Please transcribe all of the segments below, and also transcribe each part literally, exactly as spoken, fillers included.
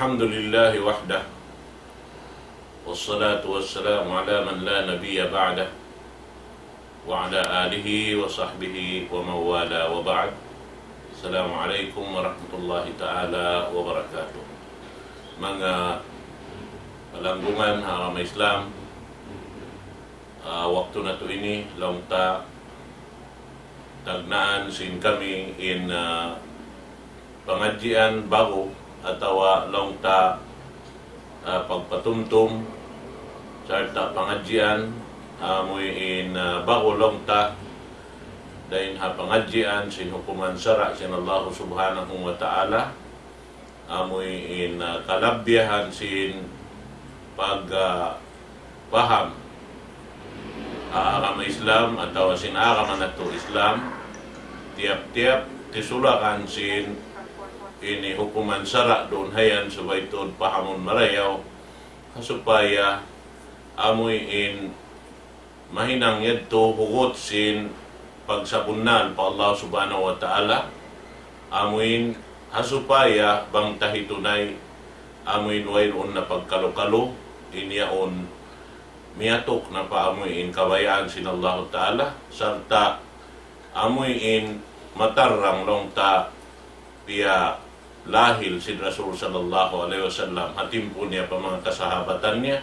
الحمد لله وحده، والصلاة والسلام على من لا نبي بعده، وعلى آله وصحبه ومن والاه وبعد. السلام عليكم ورحمة الله تعالى وبركاته. Manga palanggungan ha agama Islam, ah, waktu natu' ini, laung ta tagnaan sin kami in, ah, pangadjian ba'gu atawa laung ta, ah, pagpatumtum sarta' pangadjian, amuin, ah, ba'gu laung ta dayn ha pangadjian sin hukuman sara' sin Allah Subhanahu wa Ta'ala, amuin, ah, kalabbihan sin pag, ah, paham ha agama Islam atawa sin agama natu' Islam, tiyap-tiyap kisulakan sin ini hukuman sara' duun hayan subay tuud pahamun marayaw, ha supaya amuin mahinang yadtu hugut sin pagsabunnal pa Allah Subhanahu wa Ta'ala, amuin ha supaya bang tahitunay, amuin wayruun na pagkalu-kalu, in yaun miyatuk na pa amuin kabayaan sin Allah Ta'ala, sarta' amuin matarrang laung ta piyalahil sin Rasul sallallahu alayhi wasallam ha timpu niya pa manga kasahabatan niya,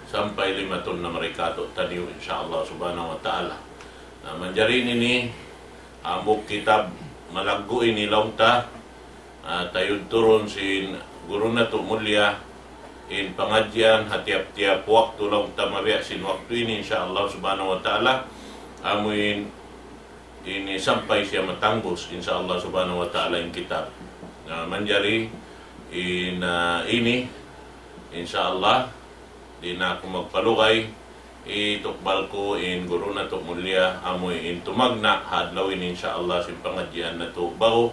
sampay limatun na mari katu'taniyu, insya Allah Subhanahu wa Ta'ala. Na, manjari ini, hambuuk kitab malaggu' ini laung ta, ah, tayud turun sin guru natu' mulia, in pangadjian ha tiyap-tiyap waktu laung ta mabiya' sin waktu ini, insya Allah Subhanahu wa Ta'ala, amuin ini sampay siya matangbus, insya Allah Subhanahu wa Ta'ala, in kitab. Na, manjari in, ah, ini, insya Allah, di' na aku magpalugay, itukbal ku in guru natu' mulia, amuin tumagna' ha adlaw ini, insya Allah, sin pangadjian natu' ba'gu,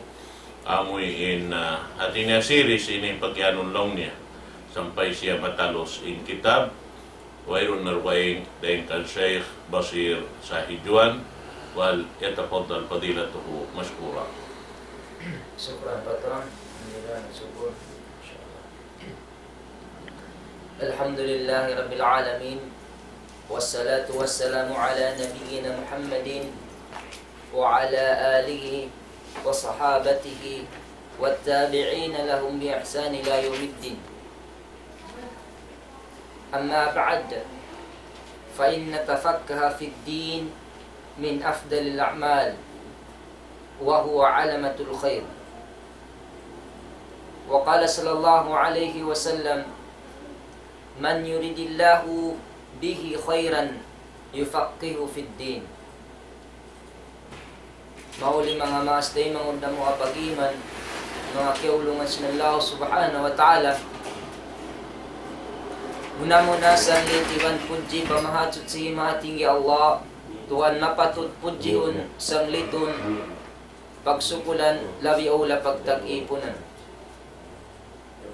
amuin, ah, hati niya series ini pagiyanun laung niya, sampay siya matalus in kitab, wayruun na dugaing dayn kan Sheikh Basir Sahijuan, وليتفضل فضيلته مشكورا. شكرا patron. Alhamdulillah, syukur. الحمد لله رب العالمين، والصلاة والسلام على نبينا محمد وعلى آله وصحابته والتابعين لهم بإحسان إلى يوم الدين. أما بعد، فإن التفقه في الدين من أفضل الأعمال، وهو علامة الخير. وقال صلى الله عليه وسلم: من يرد الله به خيرا يفقهه في الدين. Mahuli manga maas taymanghud namu' ha pag-iman, manga kiyaulungan sin Allah Subhanahu wa Ta'ala. Muna-muna sanglit iban pudji pamahatsud sin Mahatinggi Allah, Tuhan mapatut pudjihun, sanglitun, pagsukulan, labi awla pagtag-ipunan.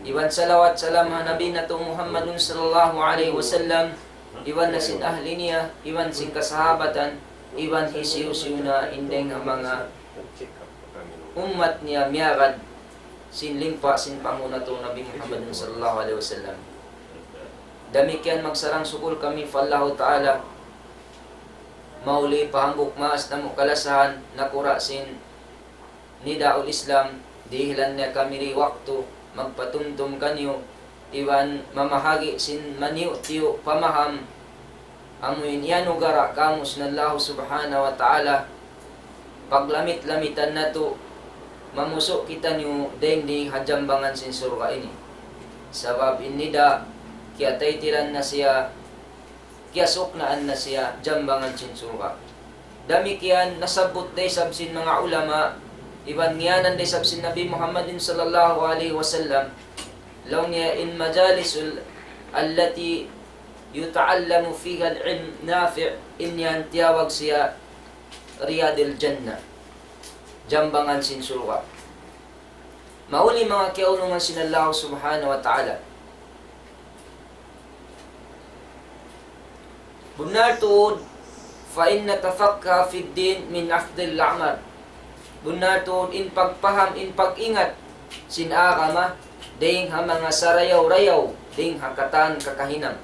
Iban salawat salam ha Nabi natu' Muhammadun sallallahu alayhi wasallam, iban na sin ahli niya, iban sin kasahabatan, iban hisiyu-siyu na in dayng ha manga ummat niya miyagad sin limpa sin panghu' natu' Nabi Muhammadun sallallahu alayhi wasallam. Damikkiyan magsarang-sukul kami pa Allahu Ta'ala, mahuli pa hambuuk maas namu' kalasahan, nakura' sin Nidaul Islam, dihilan niya kami di waktu magpatumtum kaniyu, iban mamahagi' sin maniyu'-tiyu' pamaham, amuin iyanugara' kamu sin Allahu Subhanahu wa Ta'ala, paglamit-lamitan natu', mamusu' kitaniyu dayn di ha jambangan sin surga' ini. Sabab in nida, kiyataytiran na siya, kiyasuknaan na siya jambangan sin surga'. Damikkiyan nasabbut da isab sin manga ulama, iban ngiyanan da isab sin Nabi Muhammadin sallallahu alayhi wasallam, laung niya in majalisul allati yuta'allamu fiha al-ilm nafi', in yan tiyawag siya Riyadil Jannah, jambangan sin surga'. Mahuli manga kiyaulungan sin Allah Subhanahu wa Ta'ala. Bunnal tuud, فإن التفقه في الدين من أفضل الأعمال. Bunnal tuud in pagpaham, in pag-ingat sin agama, dayn ha manga sarayaw-rayaw, dayn ha katan kakahinang.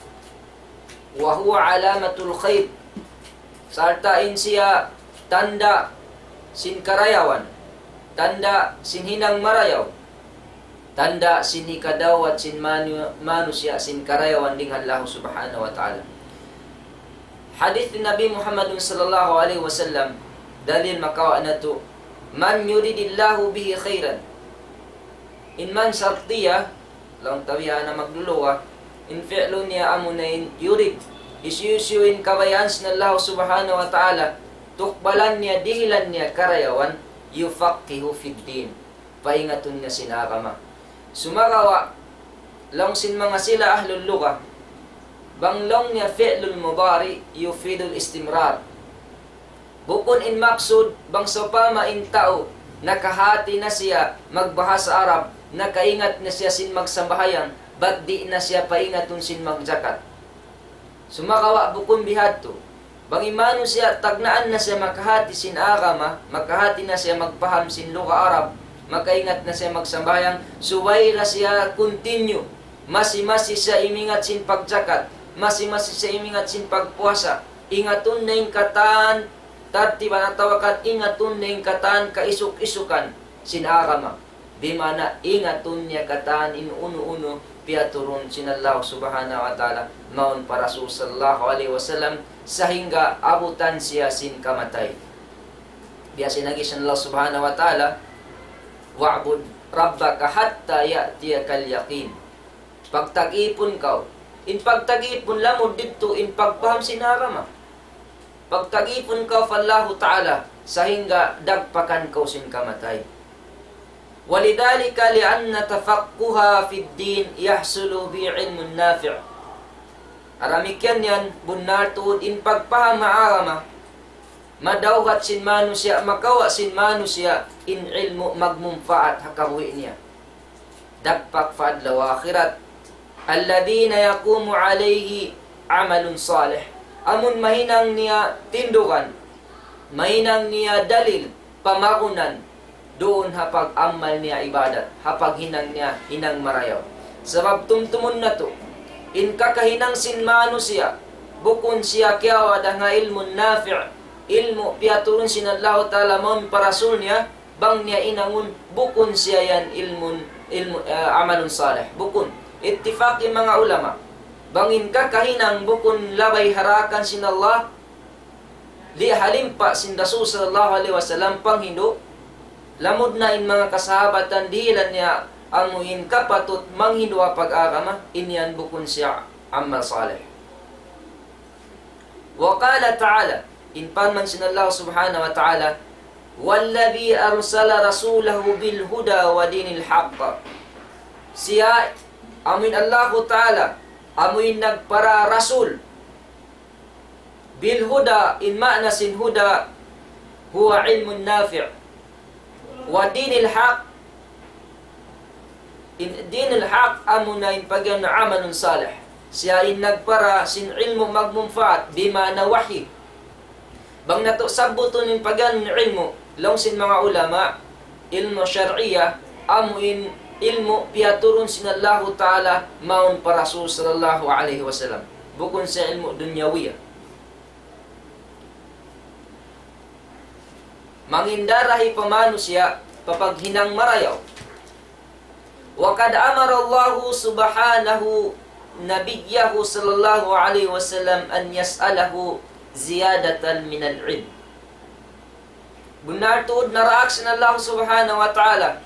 وهو علامة الخير. Sarta' in siya tanda' sin karayawan, tanda' sin hinang marayaw, tanda' sin hikadawat sin manu-, manusiya' sin karayawan dayn ha Allah Subhanahu wa Ta'ala. Hadith Nabi Muhammad sallallahu alayhi wasallam, dalil makawa' natu', من يرد الله به خيرا. In man sartiya, laung tabiya' na magluluwa, in fi'lu niya amuna in yurid. Hisiyu-siyu in kabayaan sin Allah Subhanahu wa Ta'ala, tukbalan niya, dihilan niya karayawan, يفقهه في الدين. Paingatun niya sin agama. Sumagawa', laung sin manga sila ahlul lugha, bang laung niya fi'lul mudari' يفيد الاستمرار. Bukun in maksud, bang sawpama in tau, nakahati na siya magbahasa Arab, nakaingat na siya sin magsambahayang, bat di' na siya paingatun sin magjakat. Sumagawa' bukun bihadtu. Bang in manusiya' tagnaan na siya makahati sin agama, makahati na siya magpaham sin lugha Arab, makaingat na siya magsambahayang, subay da siya continue. Masi-masi siya imingat sin pagjakat, masi-masi siya imingat sin pagpuasa. Ingatun na in katan tartiban atawa kat ingatun na in katan kaisuk-isukan sin agama. Bima'na ingatun niya katan in unu-unu piyaturun sin Allah Subhanahu wa Ta'ala mawn pa Rasul sallallahu alayhi wasallam, sahingga abutan siya sin kamatay. Biya' sin agi sin Allah Subhanahu wa Ta'ala, واعبد ربك حتى يأتيك اليقين. Pagtag-ipun kaw. In pagtag-ipun lamud didtu in pagpaham sin agama. Pagtag-ipun kaw pa Allahu Ta'ala, sahingga dagpakan kaw sin kamatay. ولذلك لأن تفقها في الدين يحصل به علم نافع. Damikkiyan yan, bunnal tuud in pagpaham ha agama, madawhat sin manusiya', makawa' sin manusiya' in ilmu' magmumpaat ha kabuhi' niya. Dagpak pa adlaw akhirat. الذين يقوم عليه عمل صالح. Amun mahinang niya tindugan, mahinang niya dalil, pamagunan, duun ha pag-amal niya ibadat, ha paghinang niya hinang marayaw. Sabab tumtumun natu', in kakahinang sin manusiya', bukun siya kiyawad ha ilmun nafi', ilmu' piyaturun sin Allahu Ta'ala mawn pa Rasul niya, bang niya hinangun, bukun siya yan ilmun, ilmu, eh, amalun salih. Bukun. Ittifaq in manga ulama. Bang in kakahinang bukun labay ha daakan sin Allah, di' ha limpa sin Rasul sallallahu alayhi wasallam panghindu', lamud na in manga kasahabatan dihilan niya amu in kapatut manghindu' ha pag-agama, in yan bukun siya amal salih. وقال تعالى, in parman sin Allah Subhanahu wa Ta'ala, والذي أرسل رسوله بالهدى ودين الحق. Siya, amu in Allahu Ta'ala, amu in nagpara Rasul, بالهدى, in maana sin huda, هو علم نافع. ودين الحق, in dinul haq amuna in pag'iyanun amalun salih. Siya in nagpara sin ilmu' magmumpaat, bima'na wahyi. Bang natu' sabbutun in pag'iyanun ilmu', laung sin manga ulama, ilmu' shar'iyya, amu in ilmu' piyaturun sin Allahu Ta'ala mawn pa Rasul sallallahu alayhi wasallam. Bukun sa ilmu' dunyawiyya. Mangindarahi pa manusiya' pa paghinang marayaw. وقد أمر الله سبحانه نبيه صلى الله عليه وسلم أن يسأله زيادة من العلم. Bunnal tuud naraak sin Allah Subhanahu wa Ta'ala,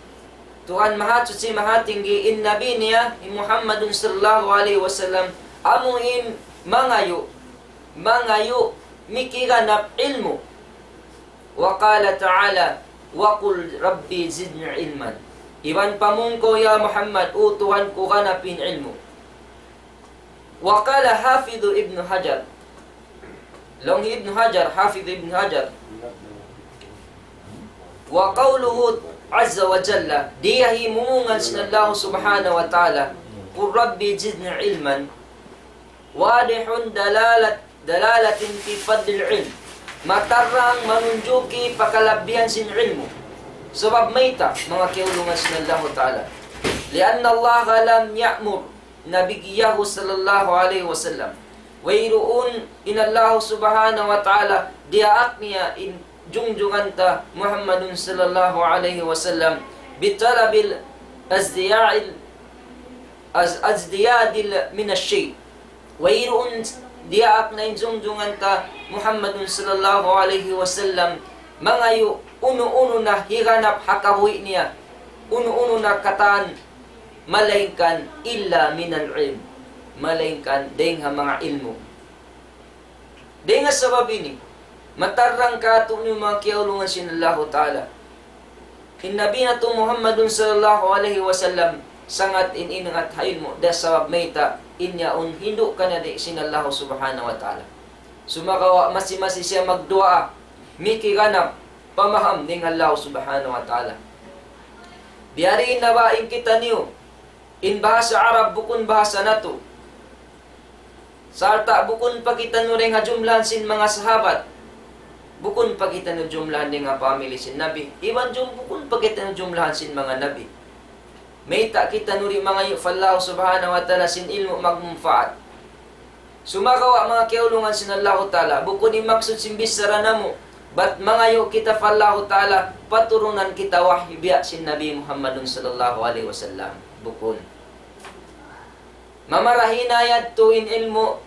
Tuhan Mahasuchi Mahatinggi, in Nabi niya, hi Muhammadun sallallahu alayhi wasallam, amu in mangayu', mangayu' mikiganap ilmu'. وقال تعالى: وقل رب زدني علما. Iban pamung kaw, ya Muhammad, O Tuhan ku, ganapin ilmu'. وقال حافظ ابن حجر. Laung Ibn Hajar, Hafiz Ibn Hajar. وقوله عز وجل, diyā hi mumungan sin Allah Subhanahu wa Ta'ala, قل رب زدني علما. واضح دلالة، دلالة في فضل العلم. Matarrang manunjuki pa kalabbihan sin ilmu'. Sabab mayta', manga kiyaulungan sin Allahu Ta'ala. لأن الله لم يأمر نبيه صلى الله عليه وسلم. Wayruun in Allah subhanahu wa ta'ala diyaak niya in jungjungan ta Muhammadun sallallahu alayhi wasallam بطلب الازدياد، الازدياد من الشيء. Wayruun diyaak na in jungjungan ta Muhammadun sallallahu alayhi wasallam mangayu' unu-unu na higanap ha kabuhi' niya, unu-unu na katan, malaingkan إلا من العلم, malaingkan dayng ha manga ilmu'. Dayng ha sabab ini, matarrang kātu'niyu manga kiyaulungan sin Allahu Ta'ala. In Nabi natu' Muhammadun sallallahu alayhi wasallam sangat in ingat ha ilmu', dayn ha sabab mayta', in yaun hindu' kaniya di' sin Allahu subhanahu wa ta'ala. Sumagawa' masi-masi siya magduwaa, mikiganap, pamaham dayng ha Allahu subhanahu wa ta'ala. Biyadiin na ba in kitaniyu, in bahasa Arab bukun bahasa natu'. Sarta' bukun pa kitaniyu dayng ha jumlahan sin manga sahabat. Bukun pa kitaniyu jumlahan dayng ha family sin Nabi. Iban jum-, bukun pa kitaniyu jumlahan sin manga nabi. Mayta' kitaniyu di' mangayu' pa Allah subhanahu wa ta'ala sin ilmu' magmumpaat. Sumagawa' manga kiyaulungan sin Allahu Ta'ala, bukun in maksud sin bichara namu', bat mangayu' kita pa Allahu Ta'ala, paturunan kita wahyu biya' sin Nabi Muhammadun sallallahu alayhi wasallam. Bukun. Mamarahi na yadtu in ilmu',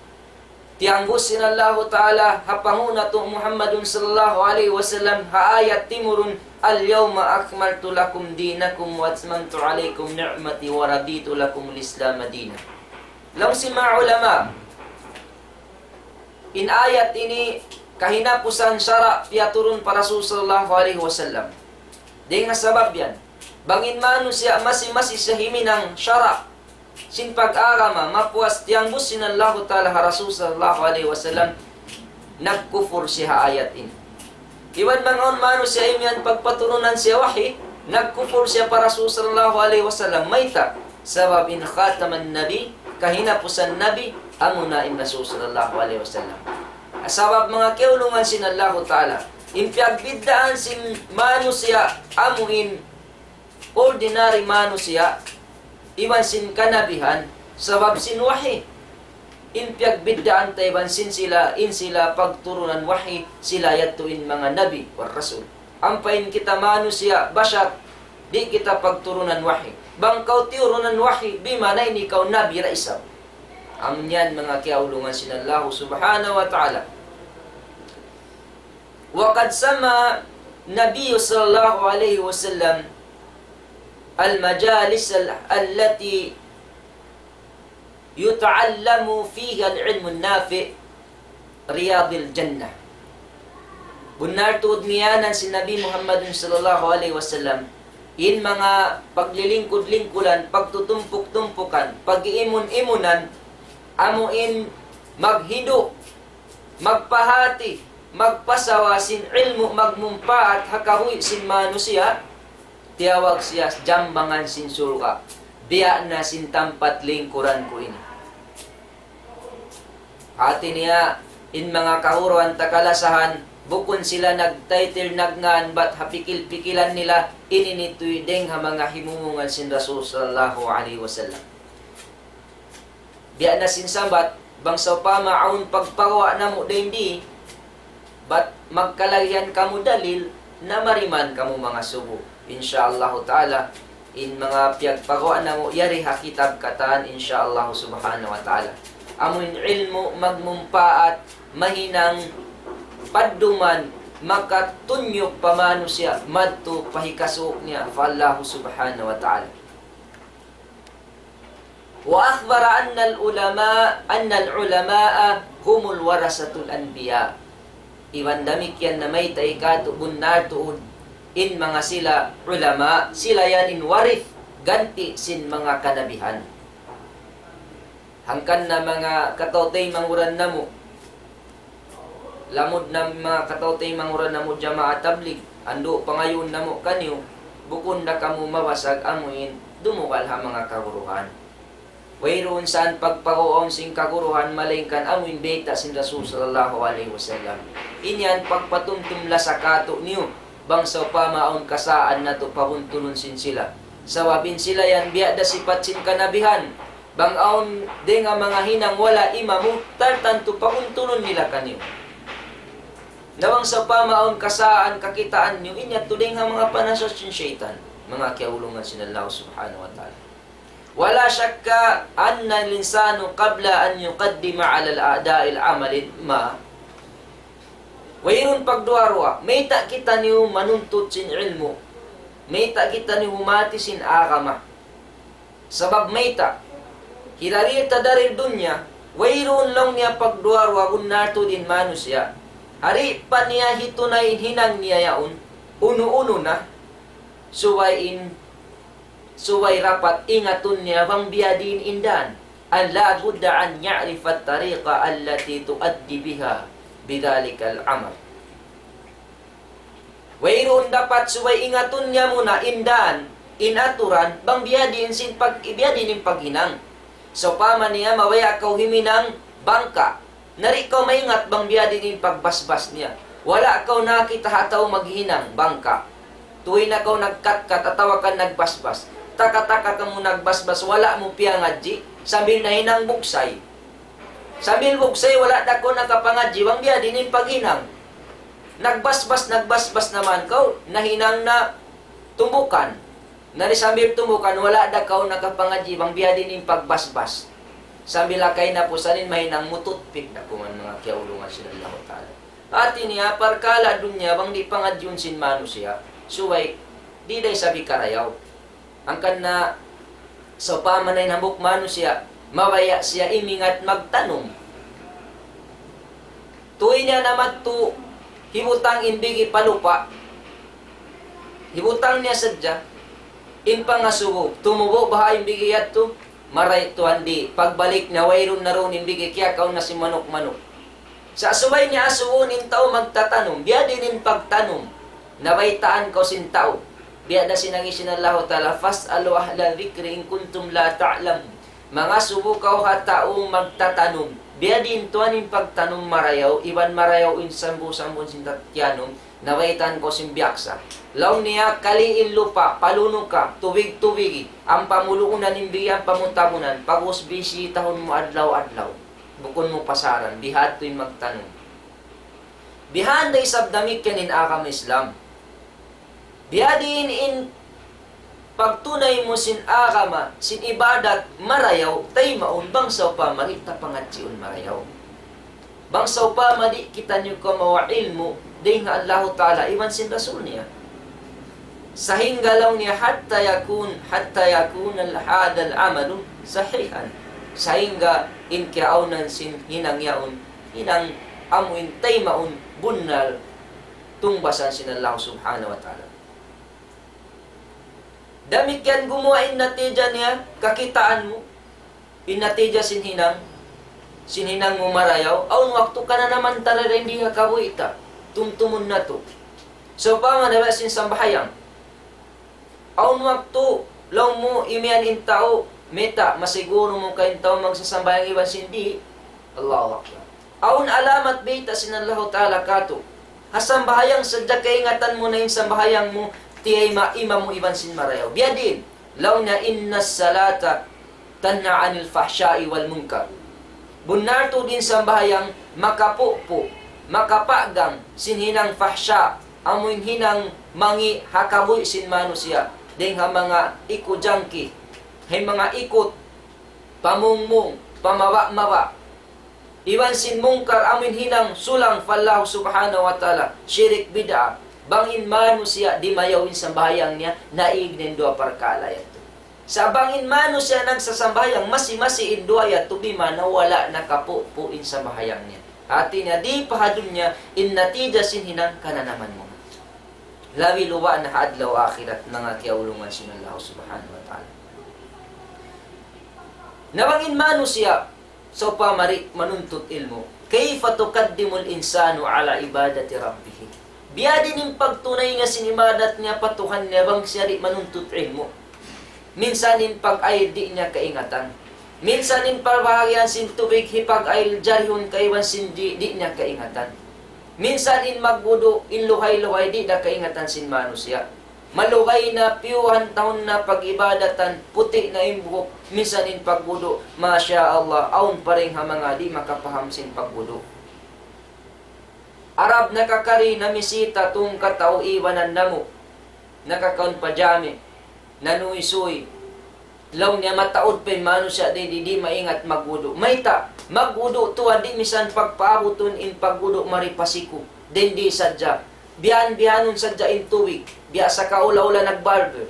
tiyanggus sin Allahu Ta'ala, ha panghu' natu' Muhammadun sallallahu alayhi wasallam, ha ayat timurun, اليوم أكملت لكم دينكم وأتممت عليكم نعمتي ورضيت لكم الإسلام دينا. Laung sin manga ulama, in ayat ini kahinapusan sara' piyaturun pa Rasul sallallahu alayhi wasallam. Dayng ha sabab yan, bang in manusiya' masi-masi siya himinang sara' sin pag-agama, mapuas tiyanggus sin Allahu Ta'ala ha Rasul sallallahu alayhi wasallam, nagkupur siya ha ayat ini. Iban bang awn manusiya' imiyan pagpaturunan siya wahi, nagkupur siya pa Rasul sallallahu alayhi wasallam. Mayta'? Sabab in khataman nabi, kahinapusan nabi, amuna in Rasul sallallahu alayhi wasallam. Sabab manga kiyaulungan sin Allahu Ta'ala, in piyagbiddaan sin manusiya' amu in ordinary manusiya', iban sin kanabihan, sabab sin wahi. In piyagbiddaan ta iban sin sila, in sila pagturunan wahi, sila yadtu in manga nabi, war rasul. Ampa in kita manusiya', bashar, di' kita pagturunan wahi. Bang kaw tiyurunan wahi, bimana ini kaw nabi da isab. Amu yan manga kiyaulungan sin Allahu subhanahu wa ta'ala. وقد سمى النبي صلى الله عليه وسلم المجالس ال-، التي يتعلم فيها العلم النافع رياض الجنة. Bunnal tuud ngiyanan sin Nabi Muhammadun sallallahu alayhi wasallam, in manga paglilingkud-lingkulan, pagtutumpuk-tumpukan, pag-iimun-imunan, amu in maghindu', magpahāti, magpasawa sin ilmu' magmumpaat ha kabuhi' sin manusiya', tiyawag siya jambangan sin surga', biya' na sin tampat lingkuran ku ini. Hāti niya, in manga kaguruhan ta kalasahan, bukun sila nag-title, nagngan, bat ha pikil-pikilan nila, ini nituy dayng ha manga himumungan sin Rasul sallallahu alayhi wasallam. Biya' na sin sambat, bang sawpama awn pagpaguwa' namu' dayn di, bat magkalagihan kamu dalil, na mariman kamu mangasubu. Insya Allahu Ta'ala, in manga piyagpaguwa' namu' yari ha kitab katan, insya Allahu Subhanahu wa Ta'ala. Amu in ilmu' magmumpaat, mahinang padduman, makatunyuk pa manusiya', madtu pa hikasuuk niya, pa Allahu Subhanahu wa Ta'ala. وأخبر أن العلماء، أن العلماء هم ورثة الأنبياء. Iban damikkiyan namayta' kātu' bunnal tuud in manga sila ulama, sila yan in warith, ganti' sin manga kanabihan. Hangkan na manga kataw-taymanghuran namu', lamud na manga kataw-taymanghuran namu' jamaa tablig, andu' pangayuun namu' kaniyu, bukun da kamu mabasag amuin dumugal ha manga kaguruhan. Wayruun saan pagpaguwaun sin kaguruhan, malaingkan amuin bayta' sin Rasul sallallahu alayhi wasallam. In yan pagpatumtum lasa kātu'niyu, bang sawpama awn kasaan natu' pabuntulun sin sila. Sabab in sila yan biya' da sipat sin kanabihan. Bang awn dayn ha manga hinang wala' imamu, tartantu paguntulun nila kaniyu. Na bang sawpama awn kasaan kakitaan niyu, in yadtu dayn ha manga panasat sin saytan, manga kiyaulungan sin Allah Subhanahu wa Ta'ala. ولا شك أن الإنسان قبل أن يقدم على الأعداء العمل ما. Wayruun pagduwa-ruwa, mayta' kitaniyu manuntut sin ilmu', mayta' kitaniyu humati sin agama. Sabab mayta', hirari ta dari dunya, wayruun laung niya pagduwa-ruwa, bunnal tuud in manusiya'. Di' pa niya hitunay in hinang niya yaun, unu-unu na, subay in, subay dapat ingatun niya bang biyadiin in dan. أن لا بد أن يعرف الطريقة التي تؤدي بها بذلك العمل. Wayruun dapat subay ingatun niya muna in dan, in aturan, bang biyadiin sin pag-, biyadiin in paghinang. Sawpama niya, mabaya' kaw huminang bangka'. Na di' kaw maingat bang biyadiin in pagbasbas niya. Wala' kaw nakakita' ha tau maghinang bangka'. Tuwi' na kaw nagkatkat atawa ka nagbasbas. Taka-taka kamu nagbasbas, wala' mu piyangadji', sambil nahinang bugsay. Sambil bugsay, wala' da kaw nakapangadji' bang biyadiin in paghinang. Nagbasbas, nagbasbas na man kaw, nahinang na tumbukan. Na di' sambil tumbukan, wala' da kaw nakapangadji' bang biyadiin in pagbasbas. Sambil akay na pusanin, mahinang mu toothpick da kuman, manga kiyaulungan sin Allahu Ta'ala. Hati niya, parkala' dunya bang di' pangadjiun sin manusiya', subay, di' da isab hikarayaw. Hangkan na, sawpama na in hambuuk manusiya', mabaya' siya imingat magtanum. Tuwi' niya na madtu, hibutang in bigi' pa lupa'. Hibutang niya sadja, in pangasubu, tumubu' baha' in bigi' yadtu, maray tuwan di', pagbalik niya wayruun na duun in bigi', kiyakaun na sin manuk-manuk. Sa' subay niya asubuhun in tau magtatanum, biyadiin in pagtanum, nabaytaan kaw sin tau. Biya' da sin agi sin Allahu Ta'ala, فاسألوا أهل الذكر إن كنتم لا تعلمون. Mangasubu kaw ha tau magtatanum. Biyadiin tuwan in pagtanum marayaw, iban marayaw in sambu-sambu sin tat-, tiyanum, nabaytaan kaw sin biyaksa. Laung niya, kali' in lupa', palunuka, tubig-tubigi, ampa mu luunan in bigi', ampa mu tabunan, pag'ubus bisitahun mu adlaw-adlaw. Bukun mu pasaran, bihadtu in magtanum. Bihan da isab damikkiyan in agama Islam. Biyadiin in pagtunay mu sin agama, sin ibadat, marayaw, taymaun bang sawpama di' ta pangadjiun marayaw. Bang sawpama di' kitaniyu kamawa' ilmu', dayn ha Allahu Ta'ala, iban sin Rasul niya. Sahingga laung niya حتى يكون، حتى يكون هذا العمل صحيحا. Sahingga in kiyaawnan sin hinang yaun, hinang amu in taymaun bunnal tungbasan sin Allah Subhanahu wa Ta'ala. Damikkiyan gumuwa' in natija niya, kakitaan mu, in natija sin hinang, sin hinang mu marayaw, awn waktu kananaman ta dayn di ha kabuhi' ta, tumtumun natu'. Sawpama na ba sin sambahayang. Awn waktu, laung mu imiyan in tau, mayta', masiguru mu ka in tau magsasambahayang iban sin di'. Allahu Akbar. Awn alamat bayta' sin Allahu Ta'ala katu'. Ha sambahayang sadja kaingatan mu na in sambahayang mu, tiyayma' iman mu iban sin marayaw. Biyadiin, laung niya إن الصلاة تنهى عن الفحشاء والمنكر. Bunnal tuud in sambahayang makapupu', makapagang sin hinang fahsha, amu in hinang mangi' ha kabuhi' sin manusiya', dayn ha manga iku jangki, ha manga ikut, pamungmung, pamaba'-maba'. Iban sin mungkar amu in hinang sulang pa Allah Subhanahu wa Ta'ala, shirik bid'ah. Bang in manusiya' dimayaw in sambahayang niya, naig na in duwa parkala' yadtu. Sa' bang in manusiya' nagsasambahayang, masi-masi in duwa yadtu, bima'na wala' nakapupu' in sambahayang niya. Hati niya, di' pa ha dunya, in natija sin hinang kananaman mu. Labi luba' na ha adlaw akhirat, manga kiyaulungan sin Allah Subhanahu wa Ta'ala. Na bang in manusiya', sawpama di' manuntut ilmu', كيف تقدم الإنسان على عبادة ربه؟ Biyadiin in pagtunay niya sin ibadat niya pa Tuhan niya bang siya di' manuntut ilmu'. Minsan in pag-ayil di' niya kaingatan. Minsan in parbahagian sin tubig hipag-ayil jarihun ka iban sin di', di' niya kaingatan. Minsan in magwudu', in luhay-luhay di' da kaingatan sin manusiya'. Malugay na, piyuhan tahun na pag-ibadatan, puti' na in buhuk, minsan in pagwudu', masha Allah, awn pa dayn ha manga di' makapaham sin pagwudu'. Arab nakakari namisita tungka tau ibanan namu', nakakaun pa jami, nanuysuy. Laung niya mataud pa in manusiya' di', di', di' maingat magwudu'. Mayta', magwudu' tuwan di' misan pagpaabutun in pagwudu' mari pa siku. Dayn di sadja. Biyahan-biyahanun sadja in tubig. Biya' sa kaula-ula nagbarber.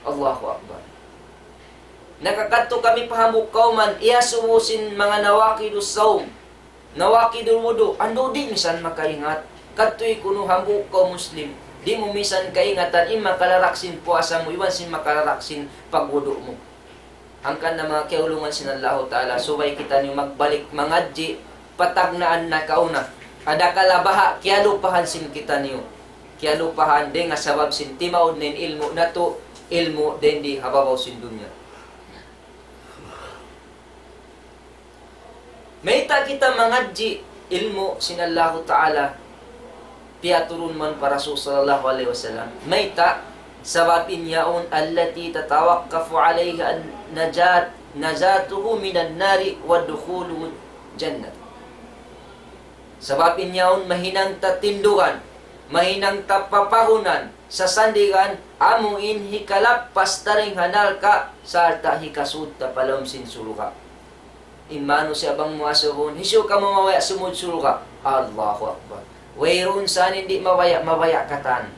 Allahu Akbar. Nakakadtu kami pa hambuuk kawman, iyasubu sin manga nawaqidus sawm. Nawaqidul wudu', andu' di' misan makaingat. Kadtuy kunu' hambuuk kaw Muslim, di' mu misan kaingatan in makalarak sin puasa mu, iban sin makalarak sin pagwudu' mu. Hangkan na manga kiyaulungan sin Allahu Ta'ala, subay kitaniyu magbalik mangadji', patagnaan nakauna. Adakala baha' kiyalupahan sin kitaniyu. Kiyalupahan dayn ha sabab sin timaud na in ilmu' natu', ilmu' dayn di ha babaw sin dunya. Mayta' kita mangadji' ilmu' sin Allahu Ta'ala, piyaturun man pa Rasul sallallahu alayhi wasallam. Mayta', sabab in yaun التي تتوقف عليها نجاة، نجاته من النار ودخوله الجنة. Sabab in yaun mahinang ta tindugan, mahinang ta papahunan, sasandigan, amu in hikalappas ta dayn ha narka', sarta' hikasud ta pa lawm sin surga'. In manusiya' bang mu asubuhun, hisiyu kamu mabaya' sumud surga'? Allahu Akbar. Wayruun sa in di' mabaya', mabaya' katan.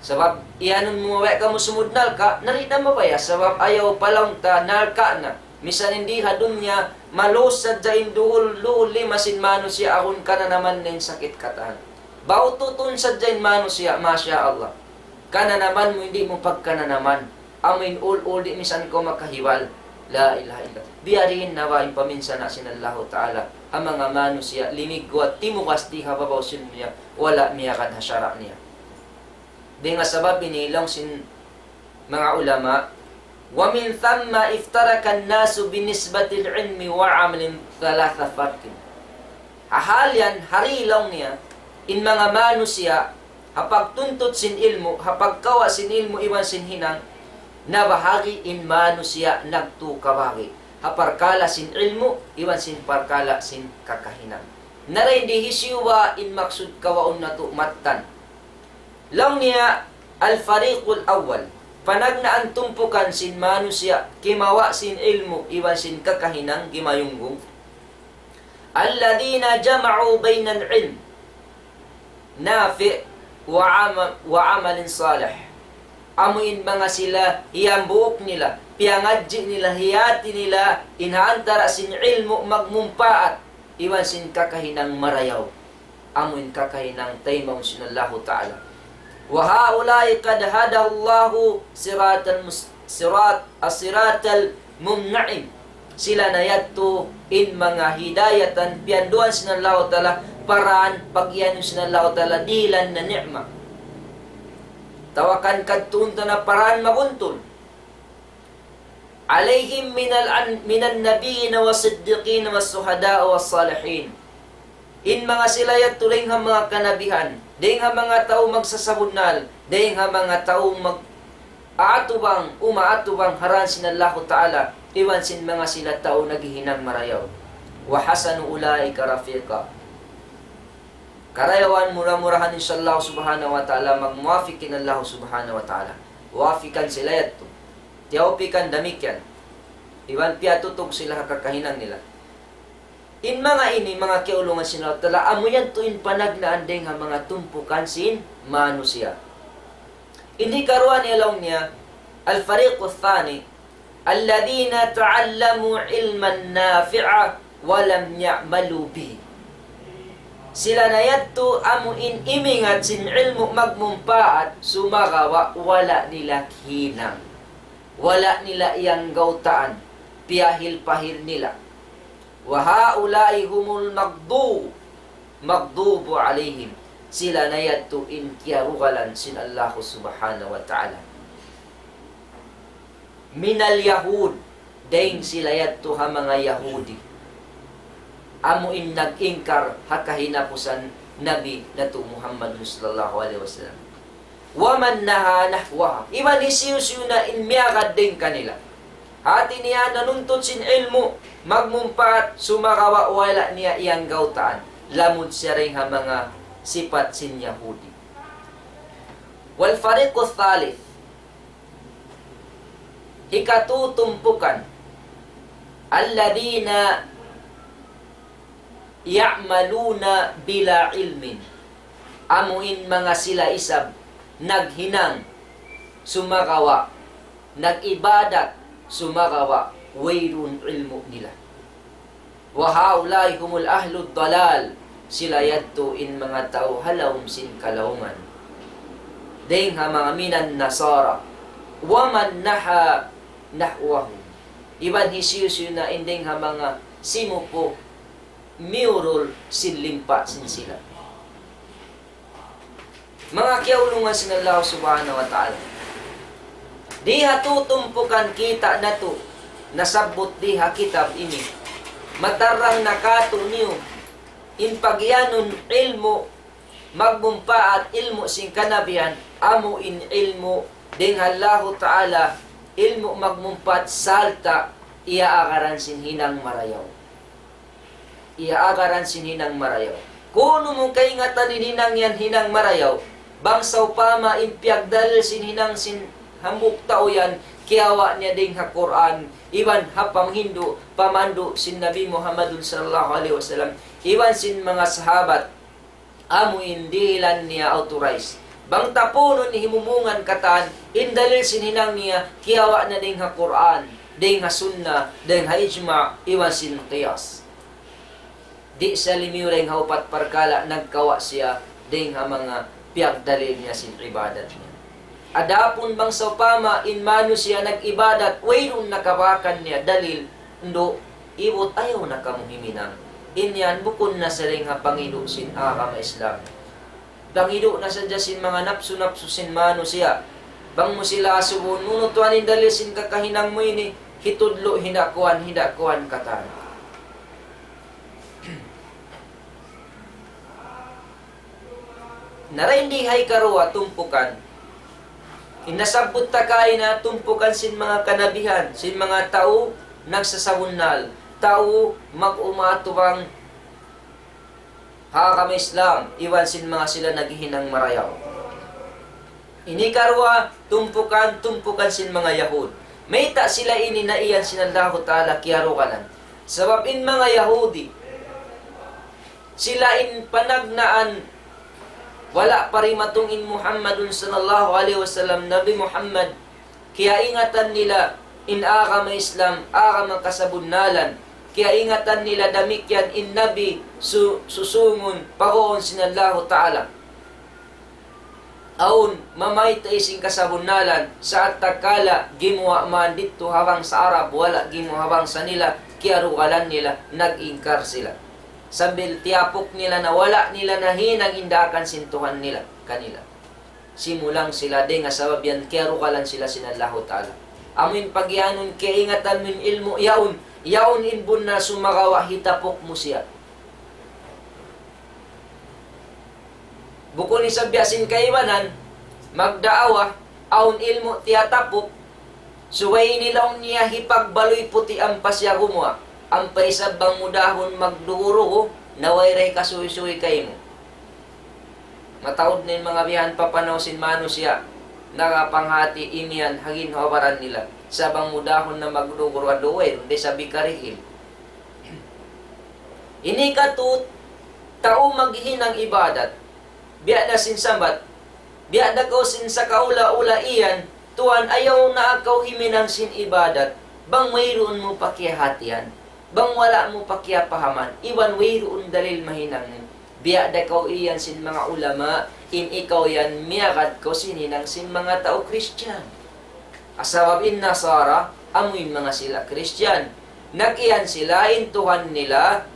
Sabab, iyanun mu mabaya' kamu sumud narka', nari na mabaya'. Sabab, ayaw pa laung ta, narka' na. Misan in di ha dunya, malus sadja in duhul, duhul lima sin manusiya' agun kananaman na in sakit katan. Baututun sadja in manusiya', masha Allah. Kananaman mu, di' mu pagkananaman. Amu in ul-ul di' misan kaw makahibal. La ilaha illa. Biya' diin na ba in paminsana' sin Allahu Ta'ala ha manga manusiya' limigwa timugas di ha babaw sin dunya, wala' miyagad ha sara' niya. Dayn ha sabab ini laung sin manga ulama, ومن ثم افترق الناس بنسبة العلم والعمل ثلاث فرق. Ha hal yan, hari laung niya, in manga manusiya', ha pagtuntut sin ilmu', ha pagkawa' sin ilmu' iban sin hinang, nabahagi' in manusiya' nagtu kabahagi'. Ha parkala' sin ilmu', iban sin parkala' sin kakahinang. Na dayn di hisiyu ba in maksud kawaun natu' mattan. Laung niya, الفريق الأول, panagnaan tumpukan sin manusiya' kimawa' sin ilmu' iban sin kakahinang gimayunggung. الذين جمعوا بين العلم النافع وعم-، وعمل صالح. Amu in manga sila hiyambuuk nila, piyangadji' nila, hiyati nila, in ha antara' sin ilmu' magmumpaat, iban sin kakahinang marayaw. Amu in kakahinang taymaun sin Allahu Ta'ala. وهؤلاء قد هداهم الله صراط المس-، صراط، الصراط المنعم. Sila na yadtu in manga hidayatan piyanduan sin Allahu Ta'ala, paraan pagiyanun sin Allahu Ta'ala dihilan na ni'mat. Tawakan kadtuun ta na paraan mabuntul. عليهم من الأن-، من النبيين والصديقين والشهداء والصالحين. In manga sila yadtu dayn ha manga kanabihan, dayn ha manga tau magsasabunnal, dayn ha manga tau mag-, aatubang, umaatubang ha dān sin Allahu Ta'ala, iban sin manga sila tau naghihinang marayaw. وحسن أولئك رفيقا. Karayawan mura-murahan, insya Allah subhanahu wa ta'ala, magmuwafiq in Allah subhanahu wa ta'ala. Wafikan sila yadtu. Tiyawpikan damikkiyan. Iban piyatutug sila ha kakahinang nila. In manga ini, manga kiyaulungan sin Allah Ta'ala, amu yadtu in panagnaan dayng ha manga tumpukan sin manusiya'. In hikaruwa niya laung niya, الفريق الثاني الذين تعلموا علما نافعا ولم يعملوا به. Sila na yadtu amu in imingat sin ilmu' magmumpaat, sumagawa' wala' nila hinang. Wala' nila iyanggawtaan, piyahil-pahil nila. وهؤلاء هم المغضوب، مغضوب عليهم. Sila na yadtu in kiyarugalan sin Allahu subhanahu wa ta'ala. من اليهود, dayng sila yadtu ha manga Yahudi. Amu in nag-ingkar ha kahinapusan Nabi natu' Muhammad sallallahu alayhi wasallam. ومن نهى نحوها. Iban hisiyu-siyu na in miyagad dayn kanila. Hati niya nanuntut sin ilmu', magmumpaat, sumagawa' wala' niya iyanggawtaan. Lamud siya dayn ha manga sipat sin Yahudi. والفريق الثالث. Hikatu tumpukan. الذين يعملون بلا علم. Amu in manga sila isab naghinang sumagawa', nag-ibadat sumagawa' wayruun ilmu' nila. وهؤلاء هم أهل الضلال. Sila yadtu in manga tau ha lawm sin kalawman. Dayn ha manga من النصارى. ومن نهى نحوهم. Iban hisiyu-siyu na in dayn ha manga simupu miyurul sin limpa sin sila. Manga kiyaulungan sin Allah Subhanahu wa Ta'ala. Di ha tu tumpukan kita' natu', nasabbut di ha kitab ini. Matarrang na kātu'niyu, in pagiyanun ilmu' magmumpaat, ilmu' sin kanabihan, amu in ilmu' dayn ha Allahu Ta'ala, ilmu' magmumpaat sarta' iyaagaran sin hinang marayaw. Iyaagaran sin hinang marayaw. Kunu' mu kaingatan in hinang yan hinang marayaw. Bang sawpama in piyagdalil sin hinang sin hambuuk tau yan, kiyawa' niya dayn ha Qur'an, iban ha panghindu', pamandu' sin Nabi Muhammadun sallallahu alayhi wasallam, iban sin manga sahabat, amu in dihilan niya authorize. Bang tapunun himumungan katan, in dalil sin hinang niya, kiyawa' na dayn ha Qur'an, dayn ha sunna, dayn ha ijma', iban sin qiyas. Di' siya limiyu dayn ha upat parkala', nagkawa' siya dayn ha manga piyagdalil niya sin ibadat niya. Adapun bang sawpama in manusiya' nag-ibadat, wayruun nakabakan niya dalil, ndu', ibut ayaw na kamu himinang. In yan bukun na sadja dayn ha pangidu' sin agama Islam. Pangidu' na sadja sin manga napsu-napsu sin manusiya'. Bang mu sila asubuhun, unu tuwan in dalil sin kakahinang mu ini, hitudlu', hinda' kuwan, hinda' kuwan katan. Na dayn di ha hikaruwa tumpukan. In nasabbut ta kaina tumpukan sin manga kanabihan, sin manga tau nagsasabunnal, tau mag-umatubang ha agama Islam, iban sin manga sila naghihinang marayaw. Ini karuwa, tumpukan, tumpukan sin manga Yahud. Mayta' sila ini na iyan sin Allahu Ta'ala kiyarugalan. Sabab in manga Yahudi, sila in panagnaan, wala' pa dimatung in Muhammadun sallallahu alayhi wasallam, Nabi Muhammad, kiyaingatan nila in agama Islam, agama kasabunnalan. Kiyaingatan nila damikkiyan in Nabi su-, susungun, paguun sin Allahu Ta'ala. Awn mamayta' sin kasabunnalan, sa' tatkala gimuwa' man didtu ha bangsa Arab, wala' gimuwa' ha bangsa nila, kiyarugalan nila, nag-ingkar sila. Sambil tiyapuk nila na wala' nila nahinang in daakan sin Tuhan nila kanila. Simulang sila dayn ha sabab yan kiyarugalan sila sin Allahu Ta'ala. Amu in pagiyanun kiyaingatan mu in ilmu' yaun, yaun in bunnal sumagawa' hitapuk mu siya. Bukun isab biya' sin kaibanan, magdaawa, awn ilmu' tiyatapuk, subay ini laung niya hipagbaluy puti' ampa siya gumuwa', ampa isab bang mudahun magdugu-rugu, na way da hikasuysuy kaymu. Mataud na in manga bihan papanaw sin manusiya', nakapanghati imiyan ha ginhawa-baran nila, sa' bang mudahun na magdugu-rugu, way, di' sabi karihil. Ini katu' tau maghihinang ibadat. Biya' na sin sambat. Biya' da kaw sin sakaula-ula iyan, tuwan, ayaw na kaw himinang sin ibadat. Bang wayruun mu pa kiyahatihan. Bang wala' mu pa kiyapahaman. Iban wayruun dalil mahinang mu. Biya' da kaw iyan sin manga ulama, in ikaw yan miyagad kaw sin hinang sin manga tau Christian. Sabab in Nasara, amu in manga sila Christian. Nag-iyan sila in Tuhan nila,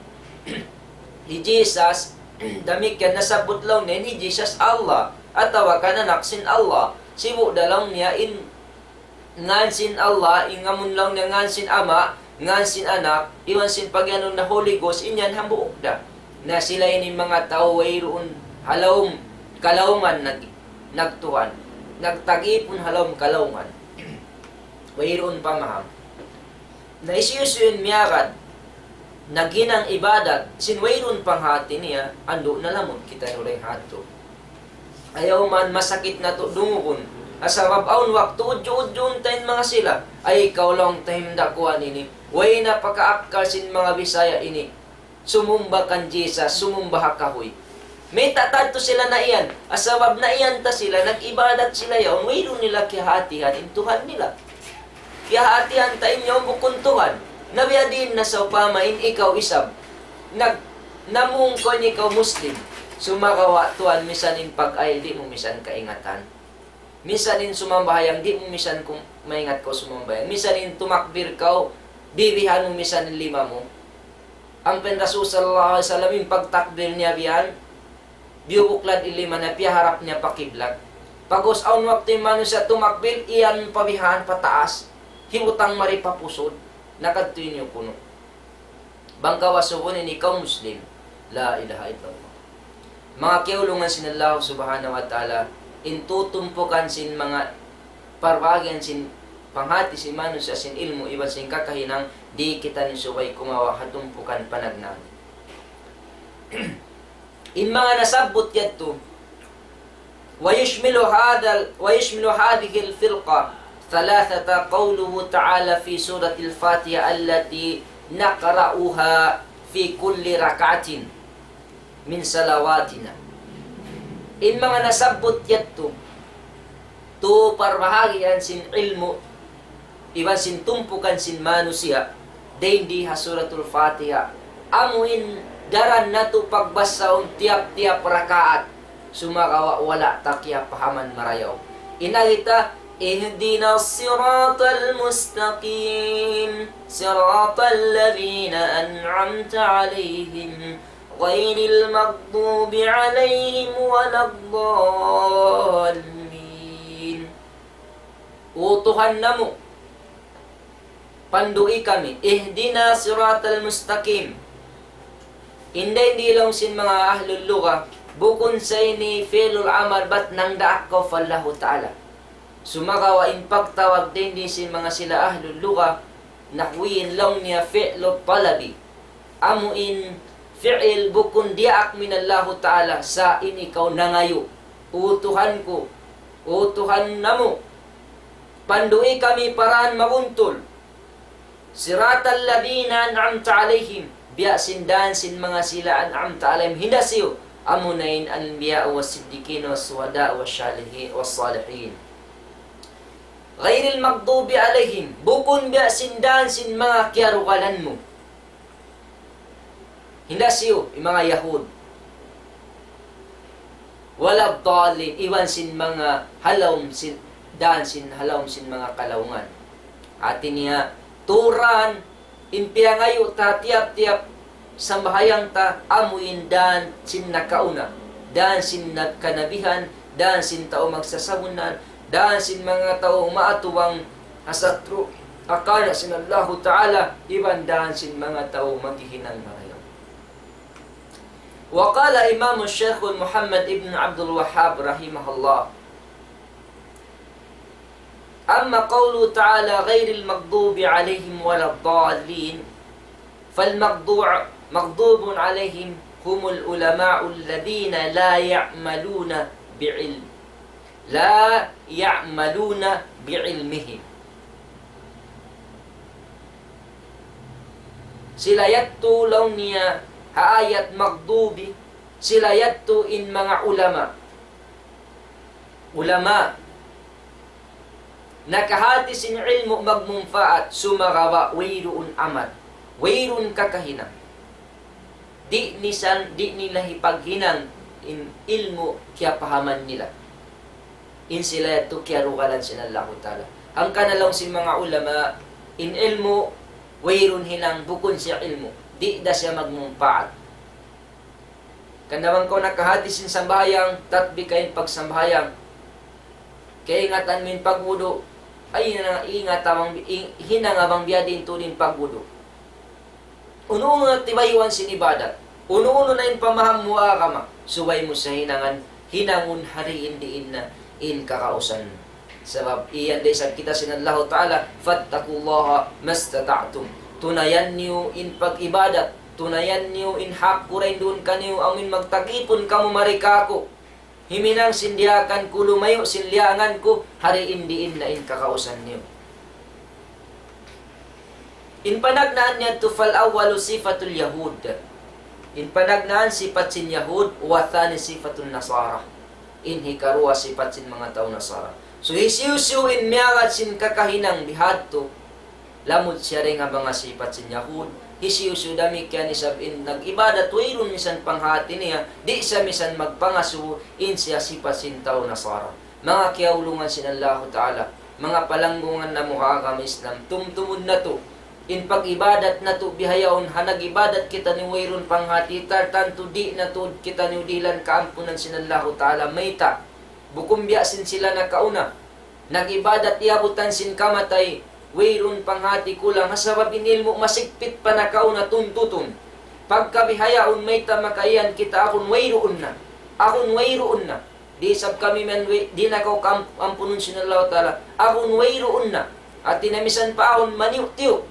hi Jesus, damikkiyan nasabbut laung niya in hi Jesus Allah, atawa kan anak sin Allah. Sibu' da laung niya in ngan sin Allah, in amun laung niya ngan sin Ama', ngan sin Anak, iban sin pagiyanun na Holy Ghost, in yan hambuuk da. Na sila ini manga tau wayruun ha lawm, kalawman nag-, nagtuhan. nagtag-ipun ha lawm kalaungan. Wayruun pamaham. Na hisiyu-siyu in miyagad, naghinang ibadat, sin wayruun panghati niya, andu' na lamud kita during hatu. Ayaw man masakit natu' dungugun. Sabab awn waktu udju-udjuun ta in manga sila. Ay, ikaw laung ta in dakuan ini. Way na pakaakkal sin manga Bisaya ini. Sumumba kan Jesus, sumumba ha kahuy. Mayta' ta adtu sila naiyan? Sabab naiyan ta sila, nag-ibadat sila yaun, wayruun nila kiyahatihan in Tuhan nila. Kiyahatihan ta in yaun bukun Tuhan. Na biya' diin na sawpama in ikaw isab. Nag-, namung kaw in ikaw Muslim. Sumagawa' tuwan, misan in pag-ayil di' mu misan kaingatan. Misan in sumambahayang, di' mu misan kum-, maingat kaw sumambahayang. Misan in tumakbir kaw, bibihan mu misan in lima mu. Ampa in Rasul sallallahu alayhi wasallam, in pagtakbir niya bihan, biyubuklad in lima niya, piyaharap niya pa kiblat. Pag'ubus awn waktu in manusiya' tumakbir, iyan pa bihan, pataas. Hibutang mari pa pusud. Nakadtu in iyukunu'. Bang kaw asubuhun ini kaw Muslim. La ilaha illallah. Manga kiyaulungan sin Allah subhanahu wa ta'ala, in tutumpukan sin manga parbahagian sin panghati sin manusiya' sin ilmu' iban sin kakahinang, di' kitaniyu subay kumawa' ha tumpukan panagnaan. In manga nasabbut yadtu, ويشمل هذا ال-، ويشمل هذه الفرقة ثلاثة، قوله تعالى في سورة الفاتحة التي نقرأها في كل ركعة من صلواتنا. In manga nasabbut yadtu, tu parbahagian sin ilmu' iban sin tumpukan sin manusiya', dayn di ha Suratul Fatiha. Amu in daran natu' pagbasahun tiyap-tiyap rakaat, sumagawa' wala' ta kiyapahaman marayaw. In agi ta, اهدنا الصراط المستقيم، صراط الذين أنعمت عليهم، غير المغضوب عليهم ولا الضالين. O Tuhan namu', pandu'i kami. اهدنا الصراط المستقيم. In dayn di laung sin manga ahlul lugha, bukun sa ini fi'lul amar bat nangdaak kaw pa Allahu Ta'ala. Sumagawa' in pagtawag dayn di sin manga sila ahlul lugha, nahwiyin laung niya fi'lu talabi. Amu in fi'il bukun diyaak min Allahu Ta'ala sa' in ikaw nangayu'. O Tuhan ku, O Tuhan namu', pandu'i kami pa dān mabuntul. صراط الذين أنعمت عليهم. Biya' sin dān sin manga sila أنعمت عليهم. Hinda siyu. Amuna in الأنبياء والصديقين والشهداء والصالحي-، والصالحين. غير المغضوب عليهم. Bukun biya' sin dān sin manga kiyarugalan mu. Hinda siyu, in manga Yahud. ولا الضالين, iban sin manga ha lawm sin, dān sin ha lawm sin manga kalaungan. Hāti niya, tuud in piyangayu' ta tiyap-tiyap sambahayang ta, amu in dān sin nakauna, dān sin nag-, kanabihan, dān sin tau magsasabunnan, dān sin manga tau maatubang ha satru' ha karna' sin Allahu Ta'ala, iban dān sin manga tau maghihinang marayaw. وقال الإمام الشيخ محمد بن عبد الوهاب رحمه الله: أما قوله تعالى: غير المغضوب عليهم ولا الضالين، فالمغضوع-، مغضوب عليهم هم العلماء الذين لا يعملون بعلم، لا يعملون بعلمهم. Sila yadtu laung niya ha ayat maghdubi, sila yadtu in manga ulama. Ulama. Nakahāti sin ilmu' magmumpaat, sumagawa' wayruun amal, wayruun kakahinang. Di' nisan, di' nila hipaghinang in ilmu' kiyapahaman nila. In sila yadtu kiyarugalan sin Allahu Ta'ala. Hangkan na laung sin manga ulama, in ilmu', wayruun hinang bukun siya ilmu'. Di' da siya magmumpaat. Hangkan na bang kaw nakahāti sin sambahayang, tatbik in pagsambahayang. Kaingatan mu in pagwudu', ay, hinanga, ingata bang, ing-, hinanga bang biya' diin tuud in pagwudu'. Unu-unu na tibayuan sin ibadat. Unu-unu na in pamaham mu agama. Subay mu sa hinangan, hinangun ha diin-diin na. in kakausan. Sabab iyan da isab kita sin Allahu Ta'ala, فاتقوا الله ما استطعتم. Tunayan niyu in pag-ibadat, tunayan niyu in hak ku dayn duun kaniyu, amuin magtagipun kamu mari kāku'. Himinang sin diyaakan ku, lumayu' sin liyaangan ku, ha diin-diin na in kakausan niyu. In panagnaan niya tu فالأول صفة اليهود. In panagnaan sipat sin Yahud, والثاني صفة النصارى. In hikaruwa sipat sin manga tau Nasara. So, hisiyu-siyu in miyagad sin kakahinang bihadtu, lamud siya dayn ha manga sipat sin Yahud. Hisiyu-siyu damikkiyan isab in nag-ibadat wayruun misan panghati niya, di' siya misan magpangasubu, in siya sipat sin tau Nasara. Manga kiyaulungan sin Allahu Ta'ala, manga palanggungan namu' ha agama Islam, tumtumud natu', in pag-ibadat natu' bihaun, ha nag-ibadat kitaniyu wayruun panghati, tartantu di' natu' kitaniyu dihilan kaampunan sin Allahu Ta'ala, mayta'? Bukun biya' sin sila nakauna. Nag-ibadat iyabutan sin kamatay, wayruun panghati kulang, ha sabab in ilmu' masigpit pa nakauna tuntutun. Pagka bihaun mayta' makaiyan kita, agun wayruun na. Agun wayruun na. Di' isab kami man way, di' na kaw kaam-, ampunun sin Allahu Ta'ala. Agun wayruun na. Hati niya misan pa agun maniyu'-tiyu'.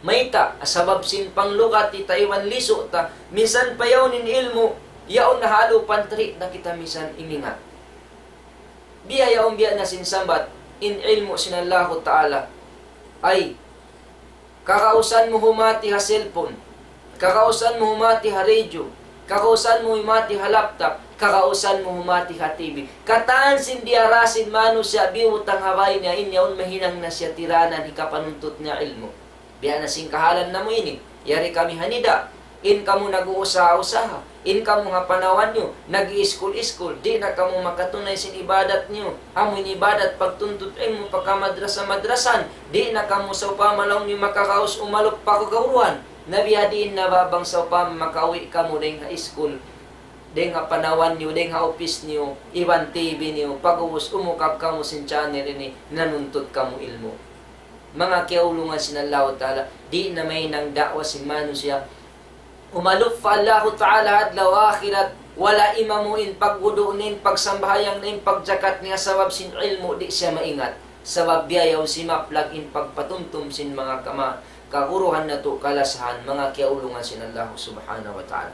Mayta', sabab sin panglukat ta iban lisu' ta, misan pa yaun in ilmu', yaun na ha lupa' ta di' na kita misan imingat. Biya' yaun biya' na sin sambat, in ilmu' sin Allahu Ta'ala. Ay, kakausan mu humati ha cellphone, kakausan mu humati ha radio, kakausan mu humati ha laptop, kakausan mu humati ha T V. Katan sin diyara sin manusiya' biyutang ha bay niya, in yaun mahinang na siya tiranan hikapanuntut niya ilmu'. Biya' na sin kahalan namu' ini. Yari kami ha nida'. In kamu nag-uusaha-usaha. In kamu ha panawan niyu, nag-iiskul-iskul. Di' na kamu makatunay sin ibadat niyu. Amu in ibadat pagtuntut ilmu' pa kamadrasa-madrasan. Di' na kamu sawpama laung niyu makakaus umalup pa kaguruhan. Na biya' diin na ba bang sawpama makauwi' kamu dayn ha iskul, dayn ha panawan niyu, dayn ha upis niyu, iban T V niyu, pag'ubus umukab kamu sin channel ini, nanuntut kamu ilmu'. Manga kiyaulungan sin Allahu Ta'ala, di' na mahinang da'wa sin manusiya' umalup pa Allahu Ta'ala adlaw akhirat, wala' imamu in pagwudu' niya, in pagsambahayang niya, in pagjakat niya, sabab sin ilmu' di' siya maingat. Sabab biya' yaun simaplag in pagpatumtum sin manga kama-, kaguruhan natu' kalasahan, manga kiyaulungan sin Allahu Subhanahu wa Ta'ala.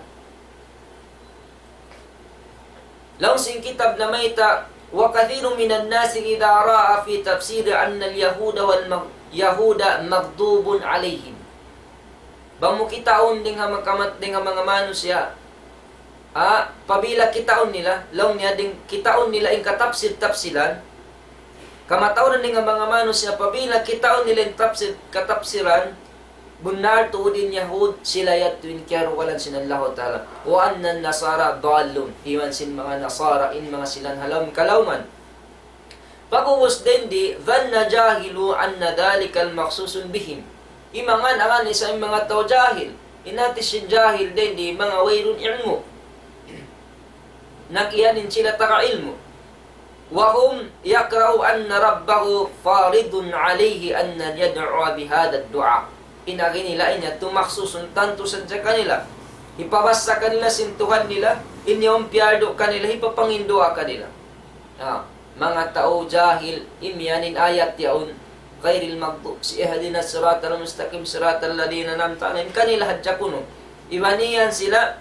Laung sin kitab namayta', وكثير من الناس إذا رأى في تفسير أن اليهود والم-، يهود مغضوب عليهم. Bang mu kitaun dayn ha makamat-, dayn ha manga manusiya', ha, apabila kitaun nila, laung niya dayn kitaun nila in katapsir-tapsiran, kamatauran dayn ha manga manusiya', apabila kitaun nila in tapsir, katapsiran, bunnal tuud in Yahud, sila yadtu in kiyarugalan sin Allahu Ta'ala. وأن النصارى ضالون. Iban sin manga Nasara, in manga sila ha lawm kalawman. Pag'ubus dayn di, ظن جاهلو أن ذلك المخصوص بهم. Imangan-angan isab in manga tau jahil. In hati sin jahil dayn di, manga wayruun ilmu'. Nag-iyan in sila taga ilmu'. وهم يقرأ أن ربه فارض عليه أن يدعو بهذا الدعاء. In agi nila in yadtu makhsusun tantu sadja kanila. Hipabassa kanila sin Tuhan nila, in yaun piyardu kanila, hipapanginduwaa kanila. Ah, manga tau jahil, imiyan in ayat yaun, غير المغضوب, اهدنا الصراط المستقيم، صراط الذين أنعمت عليهم, kanila hadja kunu'. Iban yan sila,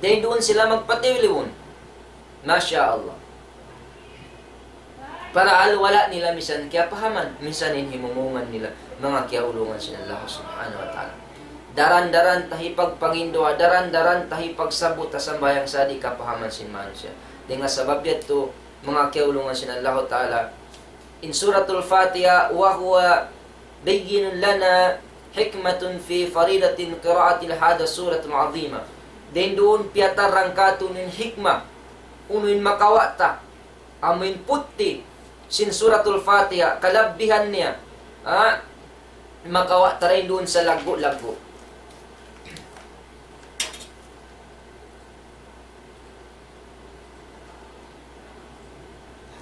dayn duun sila magpatiliun. Masha Allah. Parahal wala' nila misan kiyapahaman, misan in himumungan nila, manga kiyaulungan sin Allah Subhanahu wa Ta'ala. Daran-daran ta hipagpanginduwaa, daran-daran ta hipagsabbut ha sambahayang sa' di' kapahaman sin manusiya'. Dayn ha sabab yadtu, manga kiyaulungan sin Allah Ta'ala, in Suratul Fatiha, وهو بين لنا حكمة في فريضة قراءة هذه السورة العظيمة. Dayn duun piyatarrang kātu' in hikmah, unu in makawa' ta, amu in putti sin Suratul Fatiha, kalabbihan niya, ha? Makawa' ta dayn duun sa laggu'-laggu'.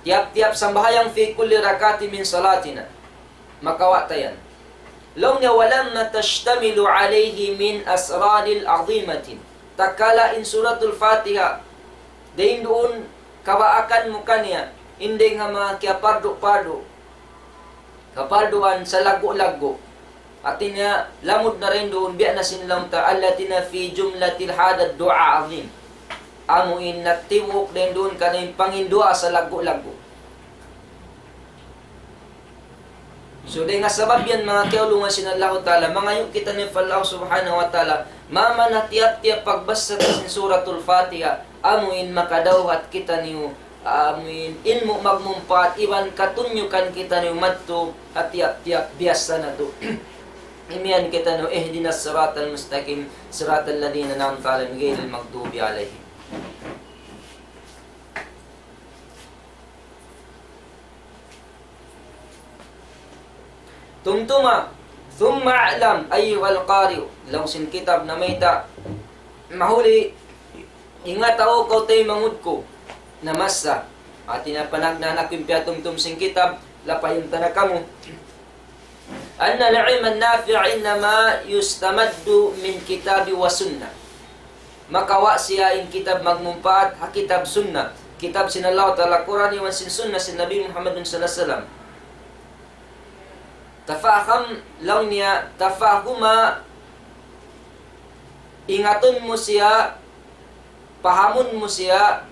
Tiyap-tiyap sambahayang في كل ركعة من صلاتنا. Makawa' ta yan. Laung niya, ولما تشتمل عليه من أسرار عظيمة. Tatkala in Suratul Fatiha, dayn duun kabaakan mu kaniya, in dayng ha manga kiyapardu-pardu, kaparduan salaggu'-laggu'. Hāti niya, lamud na dayn duun, biya' na sin laung ta, التي في جملة هذا الدعاء العظيم. Amu in nagtibuuk dayn duun kaniya in panginduwaa salaggu'-laggu'. So, dayn ha sabab yan, manga kiyaulungan sin Allahu Ta'ala, mangayu' kitaniyu pa Allah Subhanahu wa Ta'ala, maman ha tiyap-tiyap pagbasa ta sin Suratul Fatiha, amu in makadawhat kitaniyu, amu in ilmu' magmumpaat, iban katunyukan kitaniyu madtu ha tiyap-tiyap biyassa natu'. Imiyan kitaniyu, اهدنا الصراط المستقيم، صراط الذين أنعمت عليهم، غير المغضوب عليهم. Tumtuma, ثم اعلم أيها القارئ. Laung sin kitab na mayta', mahuli, ingata, O kaw taymanghud ku, namassa. Hāti niya panagnaan aku in piyatumtum sin kitab, lapayun ta na kamu. أن العلم النافع إنما يستمد من كتاب وسنة. Makawa' siya in kitab magmumpaat, ha kitab sunna. Kitab sin Allah Ta'ala, Qur'an, iban sin sunna sin Nabi Muhammad sallallahu alayhi wasallam. تفهم, laung niya, تفهما, ingatun mu siya, pahamun mu siya,